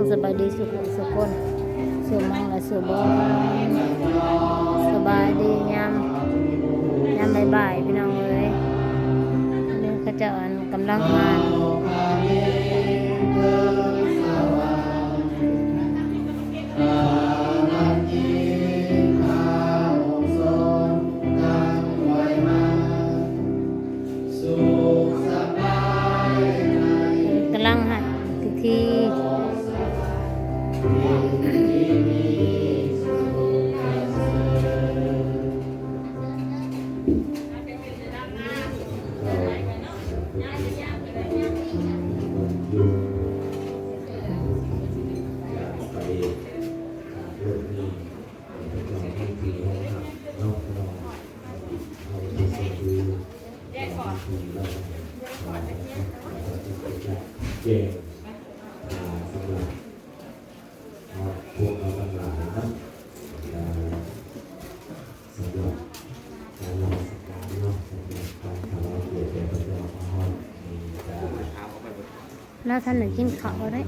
ສະບາຍດີສູ່ຜູ້ສູ່ຄົນ ສູ່ໝ່ອງ ແລະ ສູ່ບ່ອນ. ສະບາຍດີຍາມ ຍາມບ່າຍໆ ພີ່ນ້ອງເອີຍ. ອັນນີ້ເຂົາເຈົ້າ ອັນ ກຳລັງ ກຳລັງຮັດພິທີ. ແຈ້ງ ອ່າ ສຳລັບ ເນາະ ພວກເຮົາທັງຫຼາຍເນາະ ເອີ ສຳລັບການນະມັດສະການເນາະ ສຳລັບການຖວາຍກຽດແດ່ພະເຈົ້າມາຮອດນີ້ກະ ລາວທັນໄດ້ກິນເຂົ້າເດ້.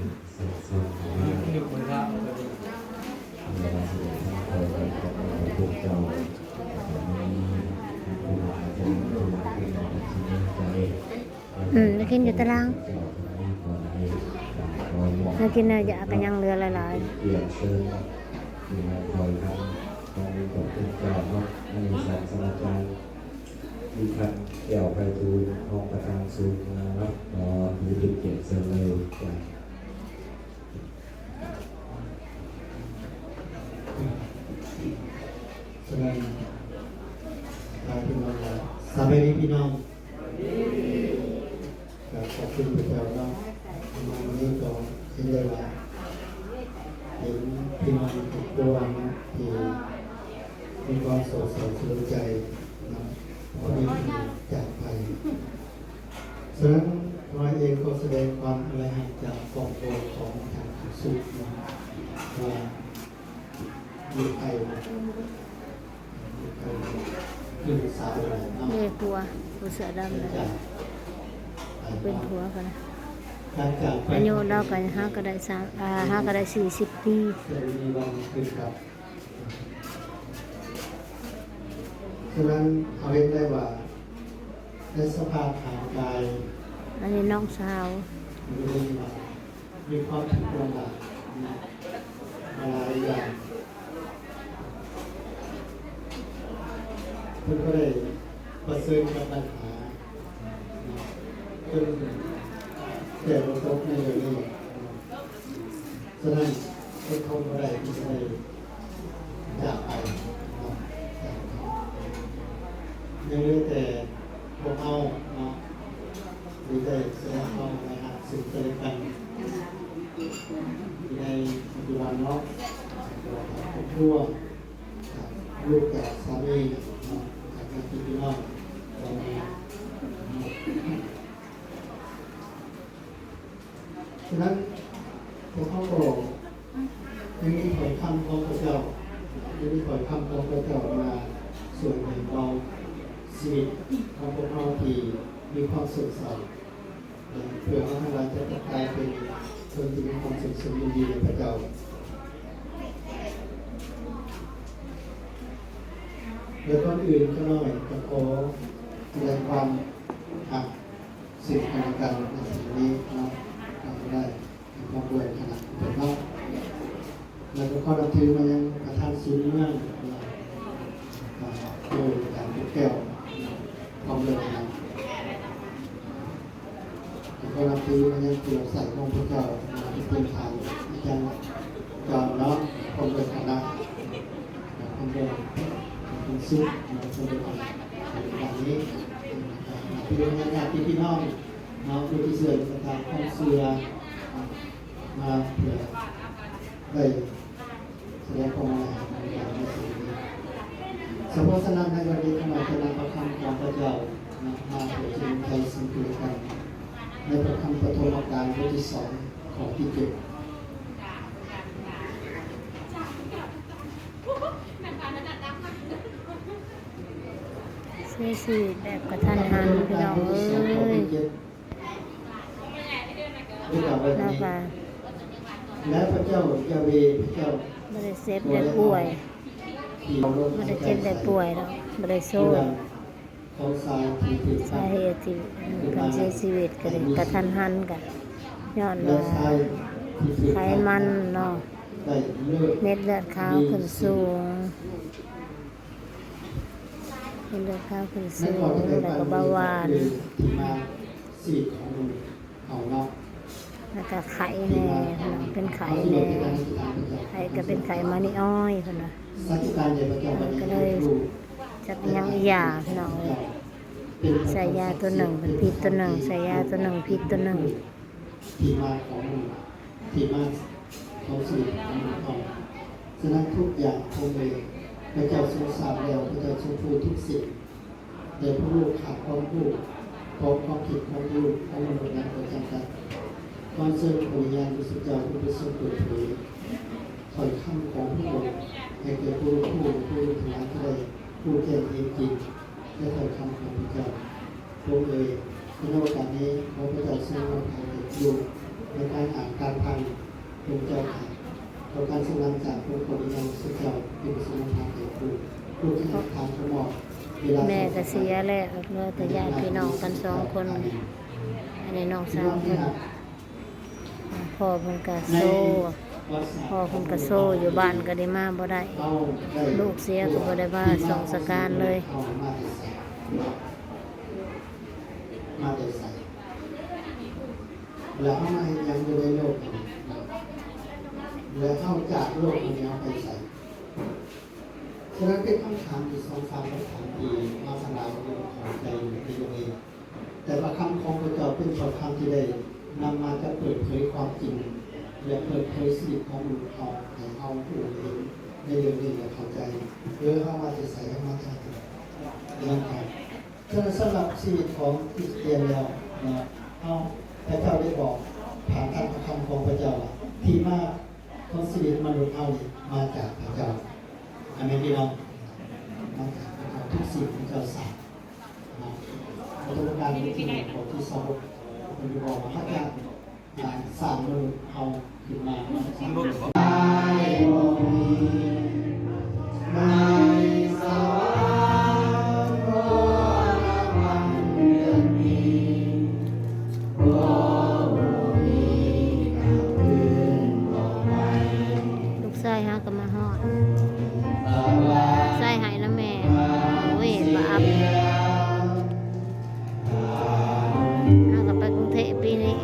ອືມ ໄດ້ກິນຢູ່ຕາລາງ ໄດ້ກິນແລ້ວ ຢາກກໍຍັງເຫຼືອຫຼາຍໆ. ທີ່ທ່ານແກ້ວໄພທູນ ຮອງປະທານສູນເນາະ ຂໍຖືເປັນກຽດເຊີນເລີຍ. ສະບາຍດີພີ່ນ້ອງ. ກາບຂອບຄຸນພະເຈົ້າເນາະ ມາມື້ນີ້ກໍເຫັນໄດ້ວ່າ ເຫັນພີ່ນ້ອງທຸກຄົນເນາະ ທີ່ມີຄວາມໂສກເສົ້າສະຫຼົດໃຈເນາະ ເພາະມີຜູ້ຈາກໄປ. ສະນັ້ນ ຂ້າພະເຈົ້າເອງກໍສະແດງຄວາມອາໄລຮັກຈາກຄອບຄົວຂອງທ່ານສຸກເນາະ ວ່າ ຢູ່ໄທ ຢູ່ສາວຫຼາຍເນາະ ເດ້ ຜົວ ຜູ້ເສື້ອດຳນະ ເປັນຜົວກັນ. ອາຍຸລາວກໍ ຫາກໍໄດ້ສາມ ອ່າ ຫາກໍໄດ້ສີ່ສິບປີ. ສະນັ້ນ ເຮົາເຫັນໄດ້ວ່າ ໃນສະພາບຮ່າງກາຍ ອັນນີ້ນ້ອງສາວ ເຮົາເຫັນວ່າ ມີຄວາມທຸກຍາກນະ ຫຼາຍຢ່າງ ເພິ່ນກໍໄດ້ປະເຊີນກັບບັນຫາ ນະ ເພິ່ນແກ້ບໍ່ຕົກໃນເລື່ອງນີ້ ນະ. ສະນັ້ນ ອົດທົນບໍ່ໄດ້ທີ່ຈະໄດ້ຈາກໄປ ເນາະ ຈາກໄປ ຍັງເຫຼືອແຕ່ພວກເຮົາ ເນາະ ທີ່ໄດ້ສະແດງຄວາມອາໄລຮັກເຊິ່ງກັນແລະກັນ ຢູ່ໃນປັດຈຸບັນເນາະ ຄອບຄົວ ລູກກັບສາມີເນາະ ກັບຍາດຕິພີ່ນ້ອງ ສະນັ້ນ ພວກເຮົາກໍຍັງມີຖ້ອຍຄຳຂອງພະເຈົ້າ ຍັງມີຖ້ອຍຄຳຂອງພະເຈົ້າມາຊ່ວຍແບ່ງເບົາຊີວິດຂອງພວກເຮົາທີ່ມີຄວາມໂສກເສົ້າ ເພື່ອເຮົາທັງຫຼາຍຈະກັບກາຍເປັນຄົນທີ່ມີຄວາມສຸກສົມຍິນດີໃນພະເຈົ້າ. ແລະ ກ່ອນອື່ນຂ້ານ້ອຍກໍຂໍສະແດງຄວາມຮັກ ເຊິ່ງກັນແລະກັນໃນທີ່ນີ້ເນາະ ກໍໄດ້ ຄອບຄົວຄະນະເພິ່ນເນາະ ແລ້ວກໍຂໍນັບຖືມາຍັງປະທານສູນເມືອງ ໂດຍອາຈານແກ້ວ ພ້ອມດ້ວຍຄະນະ ແລ້ວກໍນັບຖືມາຍັງຜູ້ຮັບໃຊ້ຂອງພວກເຈົ້າ ທີ່ເປັນທ່ານອາຈານຈອມເນາະ ພ້ອມດ້ວຍຄະນະ ແລະ ພ້ອມດ້ວຍຄະນະສຸດ ແລະ ພ້ອມດ້ວຍຄະນະ ໃນວັນນີ້ ແລະ ນັບຖືມາຍັງຍາດຕິພີ່ນ້ອງ ເນາະ ຜູ້ທີ່ຊ່ວຍກັນທາງຄວາມເຊື່ອ ມາເພື່ອໄດ້ສະແດງຄວາມອາໄລຮັກໃນການມີຊີວິດນີ້. ສະເພາະສະນັ້ນ ໃນວັນນີ້ ຂ້ານ້ອຍຈະນຳພະຄຳຂອງພະເຈົ້ານະ ມາເພື່ອຈະນຸນໃຈເຊິ່ງກັນແລະກັນ ໃນພະຄຳປະຖົມມະການ ບົດທີສອງ ຂໍ້ທີເຈັດ. ເສຍຊີວິດແບບກະທັນຫັນ ພີ່ນ້ອງເອີຍ. ແລ້ວກະ ແລະພະເຈົ້າຢາເວ ພະເຈົ້າ ບໍ່ໄດ້ເຈັບໄດ້ປ່ວຍ ທີ່ເອົາລົມ ບໍ່ໄດ້ເຈັບໄດ້ປ່ວຍດອກ ບໍ່ໄດ້ໂຊຍ ຂອງຊາຍທີ່ຖືກ ສາເຫດທີ່ເພິ່ນເສຍຊີວິດກໍໄດ້ກະທັນຫັນ ກໍຍ້ອນວ່າໄຂມັນເນາະ ເມັດເລືອດຂາວຂຶ້ນສູງ ເມັດເລືອດຂາວຂຶ້ນສູງ ແລ້ວກໍເບົາຫວານ ທີ່ມາຊີວິດຂອງມະນຸດເຮົາເນາະ ແລ້ວກໍໄຂ້ແດ່ ເປັນໄຂ້ແດ່ ໄຂ້ກໍເປັນໄຂ້ມານີອອຍ ເພິ່ນວ່າ ສາທຸການໃຫຍ່ພະເຈົ້າ ກໍເລີຍຈັກຍັງອີ່ຢ່າ ພີ່ນ້ອງເອີຍ ໃສ່ຢາຕົວໜຶ່ງເປັນພິດຕົວໜຶ່ງ ໃສ່ຢາຕົວໜຶ່ງພິດຕົວໜຶ່ງ ທີ່ມາຂອງ ທີ່ມາຂອງຊີວິດຂອງເຮົາ. ສະນັ້ນທຸກຢ່າງ ພະອົງເອີຍ ພະເຈົ້າຊົງຊາບແລ້ວ ພະເຈົ້າຊົງຮູ້ທຸກສິ່ງ ແຕ່ພວກລູກຂາດຄວາມຮູ້ ເພາະຄວາມຄິດຄວາມຮູ້ຂອງມະນຸດນັ້ນກໍຈຳກັດ. ຂໍເຊີນພະວິນຍານບໍລິສຸດເຈົ້າ ຜູ້ໄປຊົງເປີດເຜີຍຖ້ອຍຄຳຂອງພະອົງ ໃຫ້ແກ່ພວກລູກ ຜູ້ລູກທັງຫຼາຍຈະໄດ້ຮູ້ແຈ້ງເຫັນຈິງ ແລະ ຖ້ອຍຄຳຂອງພະເຈົ້າ. ພະອົງເອີຍ ໃນໂອກາດນີ້ ຂໍພະເຈົ້າຊົງນຳພາແກ່ລູກ ໃນການອ່ານການຟັງ ພະອົງເຈົ້າຂ້າ ຂໍການຊົງນຳຈາກພະອົງພະວິນຍານບໍລິສຸດເຈົ້າ ເປັນຜູ້ຊົງນຳພາແກ່ລູກ ລູກທີ່ຖາມຂໍມອບເວລາ ແມ່ກໍເສຍແລ້ວ ເຫຼືອແຕ່ຍາດພີ່ນ້ອງກັນສອງຄົນ ອັນນີ້ນ້ອງສາວເພິ່ນ ພໍ່ເພິ່ນກະໂຊ ພໍ່ເພິ່ນກະໂຊ ຢູ່ບ້ານກະໄດ້ມາບໍ່ໄດ້ ລູກເສຍກະບໍ່ໄດ້ມາສົ່ງສະການເລີຍ. ມາແຕ່ໃສ ແລະ ເຮົາມາເຮັດຫຍັງຢູ່ໃນໂລກນີ້ ແລະ ເຮົາຈາກໂລກນີ້ເຮົາໄປໃສ? ສະນັ້ນເປັນຄຳຖາມອີກສອງສາມຄຳຖາມທີ່ມາທັງຫຼາຍຍັງຄາໃຈຢູ່ໃນໂລກນີ້. ແຕ່ວ່າຄຳຂອງພະເຈົ້າເປັນຖ້ອຍຄຳທີ່ໄດ້ນຳມາຈະເປີດເຜີຍຄວາມຈິງ ແລະ ເປີດເຜີຍຊີວິດຂອງມະນຸດເຮົາ ໃຫ້ເຮົາຮູ້ເຫັນໃນເລື່ອງນີ້ ແລະ ເຂົ້າໃຈ ເອີ ເຮົາມາແຕ່ໃສ ເຮົາມາຈາກໃດ ນັ້ນເອງ. ສະນັ້ນ ສຳລັບຊີວິດຂອງຄຣິສຕຽນແລ້ວເນາະ ເຮົາ ພະເຈົ້າໄດ້ບອກຜ່ານທາງພະຄຳຂອງພະເຈົ້າວ່າ ທີ່ມາຂອງຊີວິດມະນຸດເຮົານີ້ມາຈາກພະເຈົ້າ. ອາເມນ ພີ່ນ້ອງ. ມາຈາກພະເຈົ້າ ທຸກສິ່ງພະເຈົ້າສ້າງ. ເນາະ ປະສົບການທີ່ໜຶ່ງ ຂໍ້ທີຊາວຫົກ ເພິ່ນໄດ້ບອກວ່າ ພະເຈົ້າ ການສ້າງມະນຸດເຮົາຂຶ້ນມາ ລູກຊາຍຫາກໍມາຮອດ ຊາຍໃຫ້ນຳແມ່ ໂອ້ຍ ບາບ ຫາກໍໄປກຸງເທບປີນີ້.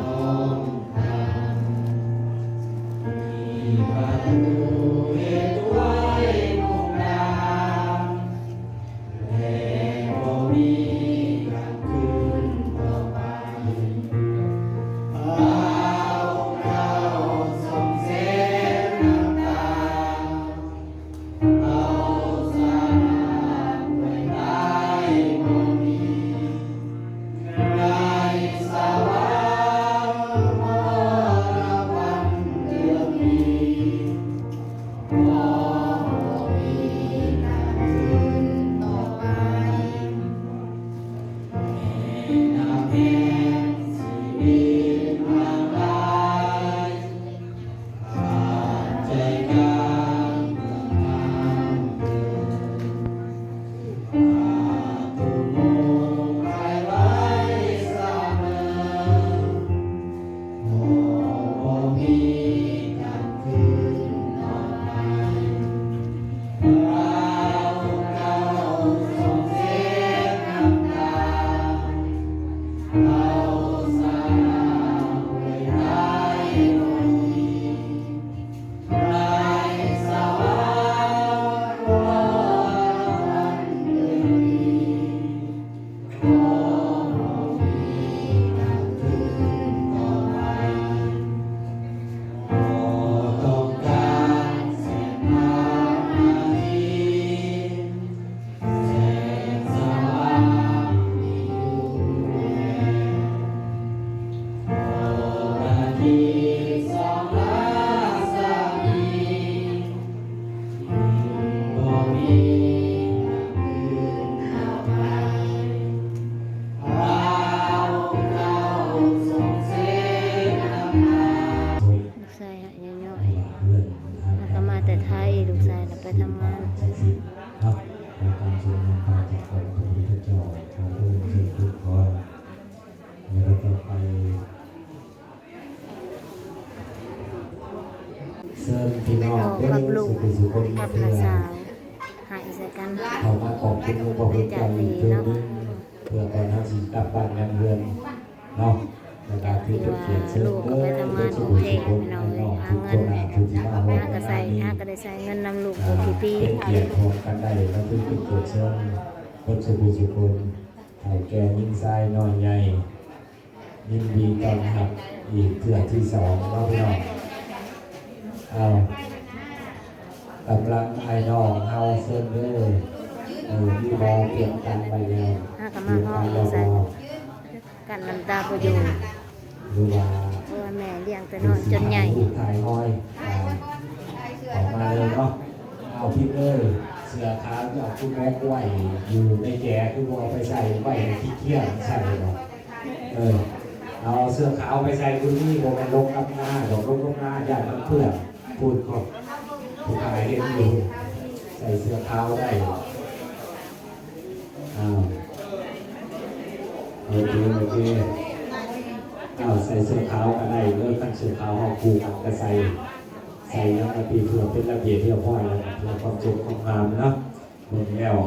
ທຳງານສັກສິດເນາະ ຂອງການຊົງນຳພາຈາກອົງພະພຸດທະເຈົ້າ ຂໍເຊີນທຸກຄົນ ແລ້ວກໍຕໍ່ໄປ ເຊີນພີ່ນ້ອງເດີ ສຸຂູສຸຄົນ ກັບນ້າສາວ ໃຫ້ໃສ່ກັນ ເຂົ້າມາຂອບຄຸນອົງພະພຸດທະເຈົ້າອີກເທື່ອໜຶ່ງ ເພື່ອກ່ອນເຮົາຊິກັບບ້ານກັບເຮືອນເນາະ ແລ້ວກໍຖືເປັນກຽດເຊີນເດີ ເບິດສຸຂູສຸຄົນ ພີ່ນ້ອງທຸກຄົນ ຜູ້ທີ່ມາຮ່ວມງານນີ້ ຫາກໍໄດ້ໃຊ້ເງິນນຳລູກ ອ່າ ເປັນກຽດຮ່ວມກັນໄດ້ ແລ້ວຖືເປັນກຽດເຊີນ ເບິດສຸຂູສຸຄົນ ເຖົ້າແກ່ຍິງຊາຍນ້ອຍໃຫຍ່ ຍິນດີຕ້ອນຮັບອີກເທື່ອທີສອງເນາະພີ່ນ້ອງ. ເອົາ ກຳລັງອ້າຍນ້ອງເຮົາເຊີນເດີ ເອີ ມີບໍ່ ຕຽມກັນໄວ້ແລ້ວ ຫາກໍມາຮອດໃສ່ ກັ້ນນ້ຳຕາບໍ່ຢູ່ ຫຼືວ່າ ເພາະວ່າແມ່ລ້ຽງແຕ່ນ້ອຍຈົນໃຫຍ່ ຖ່າຍຮູບຖ່າຍຮອຍ ອ່າ ເຂົ້າມາເລີຍເນາະ. ເອົາ ພິມເອີຍ ເສື້ອຂາວທີ່ເອົາຄຸນແມັກໄວ້ຢູ່ໃນແຈ ຄືບໍ່ເອົາໄປໃສ່ ໄວ້ໃຫ້ຂີ້ຄ້ຽນໃສ່ເນາະ. ເອີ ເອົາເສື້ອຂາວໄປໃສ່ ຄຸນນີ້ບໍ່ແມ່ນລົງກັບໜ້າດອກ ລົງກັບໜ້າຢ້ານມັນເປື້ອນ ພຸ້ນ ຜູ້ຂາຍເຫັນຢູ່ ໃສ່ເສື້ອຂາວໄດ້. ອ້າວ ໂອເຄ ໂອເຄ ອ້າວ ໃສ່ເສື້ອຂາວກໍໄດ້ເດີ ຄັນເສື້ອຂາວເຮົາຄູ່ກັນກໍໃສ່ ໃສ່ຫຍັງກໍດີ ເພື່ອເປັນລະບຽບຮຽບຮ້ອຍ ແລ້ວກໍເພື່ອຄວາມສົມຄວາມງາມເນາະ ເບິ່ງແລ້ວ.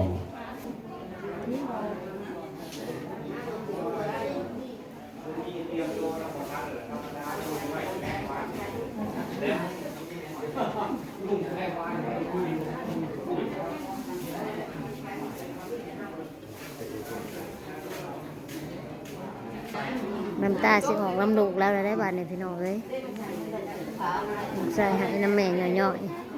ນ້ຳຕາຊິອອກນຳລູກລາວແລ້ວໄດ໋ບາດນີ້ພີ່ນ້ອງເອີຍ ລູກຊາຍໄຫ້ນຳແມ່ຍ້ອຍໆ.